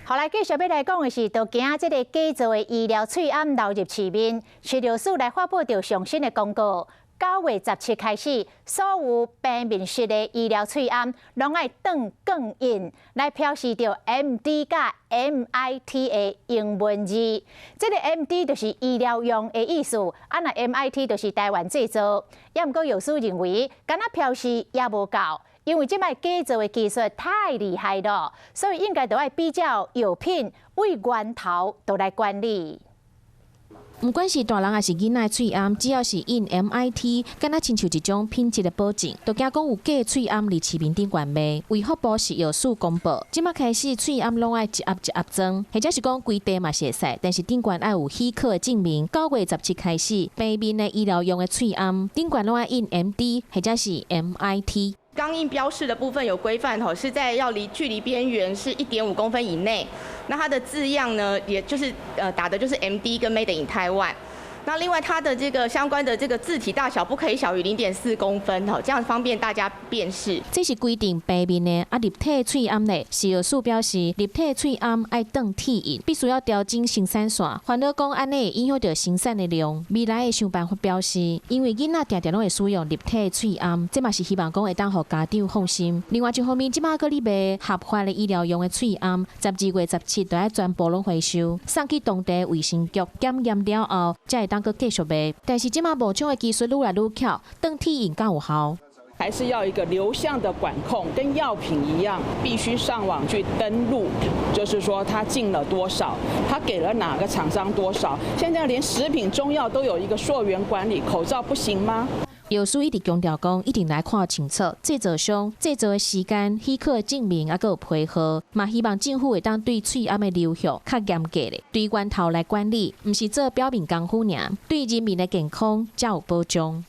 好來，繼續欲來講的是，著驚這个假造的醫療喙罨流入市面，食藥署來發布著上新的公告，9月17開始，所有平面式的醫療喙罨，攏愛轉鋼印來標示著 MD 佮 MIT 的英文字。這个 MD 就是醫療用的意思，啊若 MIT 就是台灣製造。抑毋過藥師認為，干焦標示也無夠。因為這擺假造的技術太厲害了，所以應該著愛比照藥品對源頭都來管理。毋管是大人抑是囡仔的喙罨，只要是印 MIT，敢若親像一種品質的保證。著驚講有假喙罨佇市面頂懸賣。衛福部食藥署公布，這擺開始喙罨攏愛一盒一盒裝，或者是講規袋嘛是會使，但是頂懸愛有許可的證明。9月17開始，平面的醫療用的喙罨頂懸攏愛印 MD 或者是 MIT。鋼印標示的部分有規範，吼，是在要離距離邊緣是1.5公分以內。那它的字樣呢，也就是打的就是 MD 跟 Made in Taiwan。那另外它的這個相關的這個字體大小不可以小於0.4公分，吼，這樣方便大家辨識。這是規定平面的，啊立體喙罨呢？食藥署表示，立體喙罨愛轉鐵印，必須要調整生產線，煩惱講按呢會影響著生產的量。未來會想辦法標示，因為囡仔定定攏會使用立體喙罨，這嘛是希望講會當予家長放心。另外一方面，這擺閣咧賣合法的醫療用的喙罨，12月17就愛全部攏回收，送去當地衛生局檢驗了後，才會當閣繼續賣。但是這擺冒充的技術愈來愈巧，轉鐵印敢有效？還是要一個流向的管控，跟藥品一樣，必須上網去登錄，就是說他進了多少，他給了哪個廠商多少。現在連食品中藥都有一個溯源管理，口罩不行嗎？藥師一直強調講，一定來看清楚製造商、製造的時間、許可的證明，抑閣有批號，嘛希望政府會當對喙罨的流向較嚴格咧，對源頭來管理，毋是做表面功夫爾，對人民的健康才有保障。